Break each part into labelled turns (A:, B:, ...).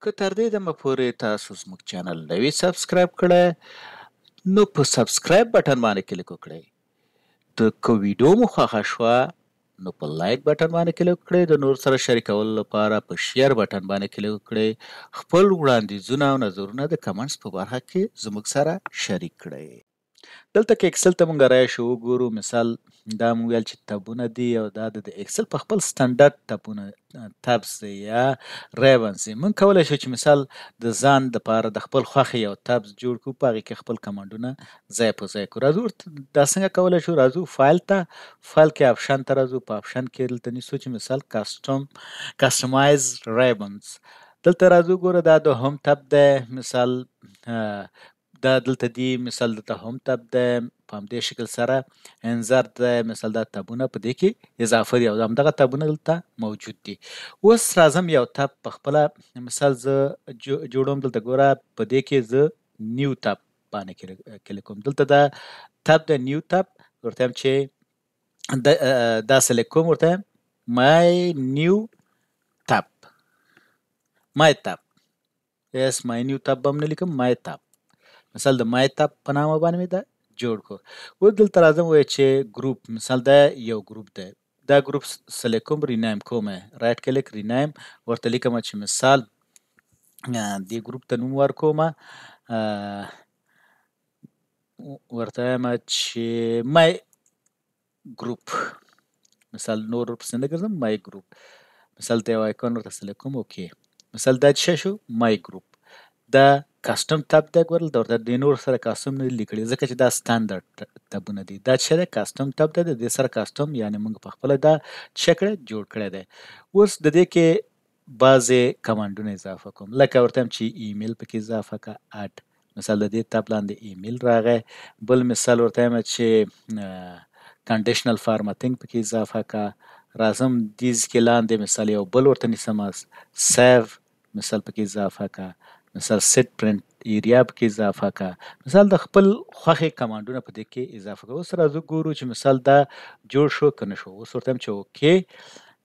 A: که تر دې دمه پورې تاسو زموږ چینل نه وي سبسکرایب کړی نو په سبسکرایب بټن باندې کلیک وکړئ. د که ویډیو مو خوښه شوه نو په لایک بټن باندې کلیک وکړئ، د نور سره شریکولو لپاره په شیر بټن باندې کلیک وکړئ. خپل وړاندیزونه او نظرونه د کمنټس په برخه کې زموږ سره شریک کړئ. دلته که اکسل ته مونږ راشو وګورو، مثال دا مونږ ویل چې تبونه دي او دا د اکسل په خپل سټنډرډ تبونه تبس دی یا ریبنز دی. مونږ کولی شو چې مثال د ځان دپاره د خپل خوښې یو تبس جوړ کړو، په هغې کې خپل کمانډونه ځای په ځای کړو. راځو ورته دا څنګه کولی شو؟ راځو فایل ته، فایل کې اپشن ته راځو، په اپشن کې دلته نیسو چې مثال کسټمایز ریبنز. دلته راځو ګوره دا د هوم تب دی، مثال دا دلته دی، مثال دلته هوم تب دی، په همدې شکل سره انزرت دی، مثال دا تبونه په دې کې اضافه دي او همدغه تبونه دلته موجود دي. اوس راځم یو تب په خپله مثال زه جوړوم. دلته ګوره په دې کې زه نیو تب باندې کلیک کوم. دلته دا تب دی نیو تب، ورته وایم چې دا سلیکټ کوم، ورته وایم مای نیو تب، مای تب، یس مای نیو تب به هم نه لیکم، مای تب. مثال د مای تب په نامه باندې مې دا جوړ کړو. اوس دلته راځم وایي چې ګروپ، مثال دا یو ګروپ دی، دا ګروپ سلیکټ کوم، رینایم کوم، رایټ کلیک رینایم، ورته لیکم چې مثال دې ګروپ ته نوم ورکوم، ورته وایم چې مای ګروپ، مثال نور ورپسې نه ګرځم، مای ګروپ. مثال ته یو آیکون ورته سلیکټ کوم، اوکی. مثال دا څه شو؟ مای ګروپ. دا کاستم تب دی، ګورل دا ورته د نور سره کاستم نه لیکلی ځکه چې دا ستاندرد تبونه دي. دا څه دی؟ کاستم تب دی، د دې سره کاستم یعنی موږ په خپله دا څه کړی جوړ کړی دی. اوس د دې کې بعضې کمانډونه اضافه کوم، لکه ورته وایم چې ایمیل پکې اضافه که، اډ، مثال د دې تب لاندې ایمیل راغی. بل مثال ورته وایم چې کنډیشنل فارمتینګ پکې اضافه که. راځم دې ځای کې لاندې مثال یو بل ورته نیسم، سیو مثال پکې اضافه که، مثال سیټ پرنټ ایریا پکې اضافه که، مثال د خپل خوښې کمانډونه په دې کې اضافه که. اوس راځو ګورو چې مثال دا جوړ شو که نه شو. اوس ورته وایم چې اوکی.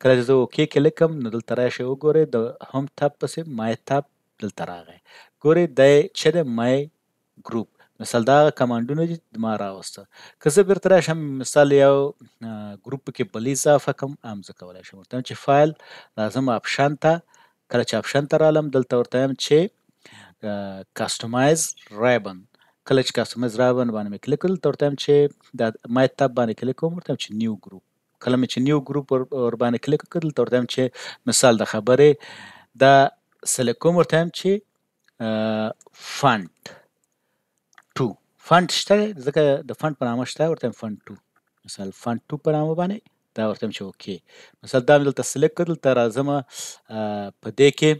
A: کله چې زه اوکی کلیک کوم نو دلته راشئ وګورئ د هوم تب پسې مای تب دلته راغی. ګورئ دی چې دی مای ګروپ، مثال دا هغه کمانډونه دي چې ما راوسته. که زه بیرته راشم مثال یو ګروپ پکې بل اضافه کړم هم زه کولی شم. ورته وایم چې فایل راځم اپشن ته، کله چې اپشن ته رالم دلته ورته وایم چې کاستمایز ریبن. کله چې کاستمایز ریبن باندې مې کلیک کړ دلته ورته وایم چې دا مای تب باندې کلیک کوم، ورته وایم چې نیو ګروپ. کله مې چې نیو ګروپ ور باندې کلیک وکړ دلته ورته وایم چې مثال د خبرې دا سلیکټ کوم، ورته وایم چې فند 2، فند شته دی ځکه د فند په نامه شته، ورته وایم فند 2، مثال فند 2 په نامه باندې دا ورته وایم چې اوکی. مثال دا مې دلته سلیکټ کړ، دلته راځم، په دې کې،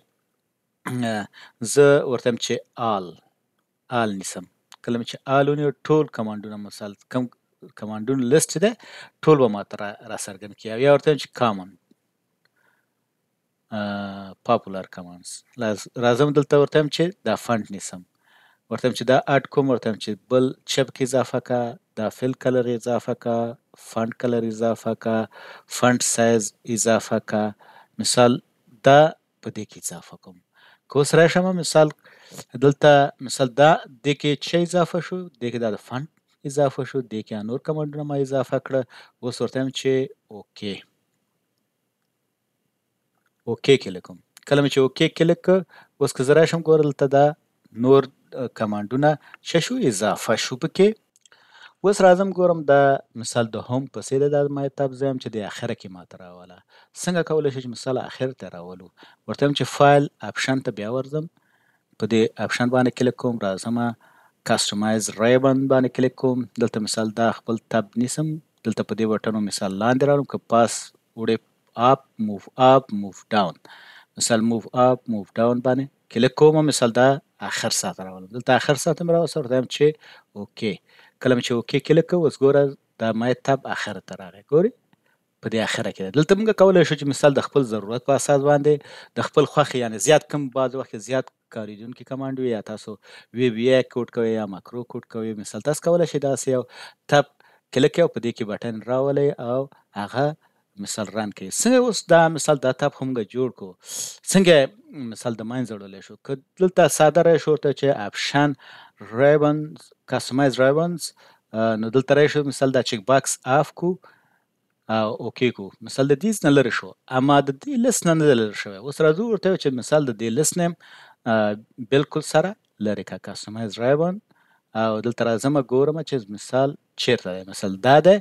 A: زه ورته وایم چې آل نیسم. کله مې چې آل ونیو ټول کمانډونه مثال کم کمانډونو لیست چې دی ټول به ماته را څرګند کړي. او یا ورته وایم چې کامن، پاپولر کمانډز. راځم دلته ورته وایم چې دا فند نیسم، ورته وایم چې دا اډ کوم، ورته وایم چې بل چپ کې اضافه که، دا فل کلر اضافه که، فند کلر اضافه که، فند سایز اضافه که، مثال دا په دې کې اضافه کوم. که اوس راشم مثال دلته مثال دا دې کې څه اضافه شو، دې کې دا د فند اضافه شو، دې کې نور کمانډونه ما اضافه کړه. اوس ورته وایم چې اوکی، اوکی کلیک کوم. کله مې چې اوکی کلیک کړ اوس که زه راشم ګوره دلته دا نور کمانډونه څه شو اضافه شو پکې. اوس راځم ګورم دا مثال د هوم پسې دی، دا ما تب ځای یم چې د اخره کې ماته راوله. څنګه کولی شو چې مثال اخر ته راولو؟ ورته وایم چې فایل اپشن ته بیا ورځم، په دې اپشن باندې کلیک کوم، راځم کاستمایز ریبن باندې کلیک کوم. دلته مثال دا خپل تب نیسم، دلته په دې بټنو مثال لاندې راوړم، که پاس وړې اپ موو اپ موو ډاون، مثال موو اپ موو ډاون باندې کلیک کوم، مثال دا اخر ساعت راولم. دلته اخر ساعت مې راوسته، ورته وایم چې اوکی. کله مې چې اوکی کلیک کړ اوس ګوره دا ما تب اخر ته راغی. ګورې په دې اخره کې ده. دلته موږ کولی شو چې مثال د خپل ضرورت په اساس باندې د خپل خوښې، یعنې زیات کم بعضې وخت کې زیات کارېدونکي کمانډ وي، یا تاسو وی بي ای کوډ کوئ یا ماکرو کوډ کوئ، مثال تاسو کولی شئ داسې یو تب کلیک کړئ او په دې کې بټن راولئ او هغه مثال رن کوي. څنګه اوس دا مثال دا تب خو موږ جوړ کو، څنګه مثال د منځه وړلی شو؟ که دلته ساده راشو ورته چې اپشن ریبنز کستمایز ریبنز، نو دلته راشو مثال دا چک باکس آف کو او اوکی کو، مثال د دې نه لرې شو، اما د دې لیست نه نه لرې شوی. اوس راځو ورته چې مثال د دې لیست نه بالکل سره لرې کا، کستمایز ریبن، او دلته راځم ګورم چې مثال چیرته دی. مثال دا دی،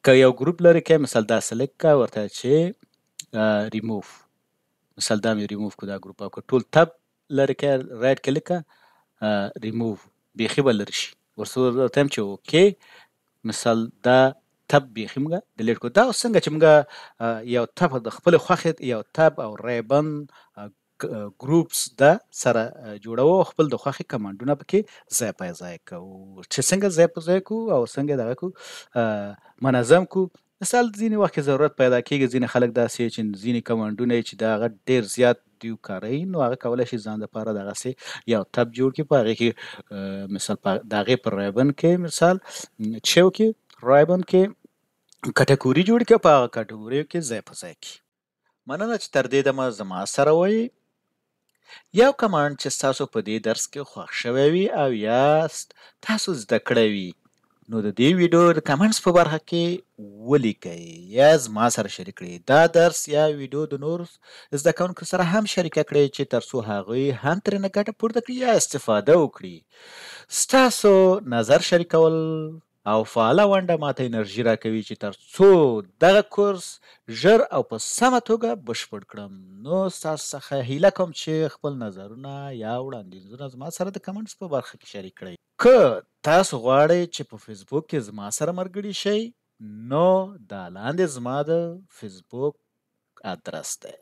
A: که یو ګروپ لرې کې مثال دا سلیکټ کا ورته چې ریموف، مثال دا مې ریموف کو دا ګروپ، او که ټول تب لرې کې رایټ کلیک کا ریموف، بیخي به لرې شي. ورسره ورته وایم چې اوکی، مثال دا تب بیخي موږ ډیلیټ کړو. دا اوس څنګه چې موږ یو تب د خپلې خوښې یو تب او ریبن ګروپس دا سره جوړوو او خپل د خوښې کمانډونه پکې ځای په ځای کوو، چې څنګه ځای په ځای کو او څنګه دغه کو منظم کو. مثال ځینې وخت کې ضرورت پیدا کیږي، ځینې خلک داسې چې ځینې کمانډونه چې دا هغه ډېر زیات دیو کاروي، نو هغه کولی شي ځان دپاره دغسې یو تب جوړ کړي، په هغې کې مثال په د هغې په ریبن کې مثال چې وکړي، ریبن کې کټګوري جوړ کړي، په هغه کټګوریو کې ځای په ځای کړي. مننه چې تر دې دمه زما سره وئ. یو کمانډ چې ستاسو په دې درس کې خوښ شوی وي او یا تاسو زده کړی وي، نو د دې ویډیو د کمنټس په برخه کې ولیکئ یا زما سره شریک کړئ. دا درس یا ویډیو د نورو زده کوونکو سره هم شریکه کړئ چې تر څو هغوی هم ترېنه ګټه پورته کړي یا استفاده وکړي. ستاسو نظر شریکول او فعاله ونډه ماته انرژي راکوي چې تر څو دغه کورس ژر او په سمه توګه بشپړ کړم. نو ستاسو څخه هیله کوم چې خپل نظرونه یا وړاندیزونه زما سره د کمنټس په برخه کې شریک کړئ. که تاسو غواړئ چې په فیسبوک کې زما سره ملګري شئ، نو دا لاندې زما د فیسبوک ادرس دی.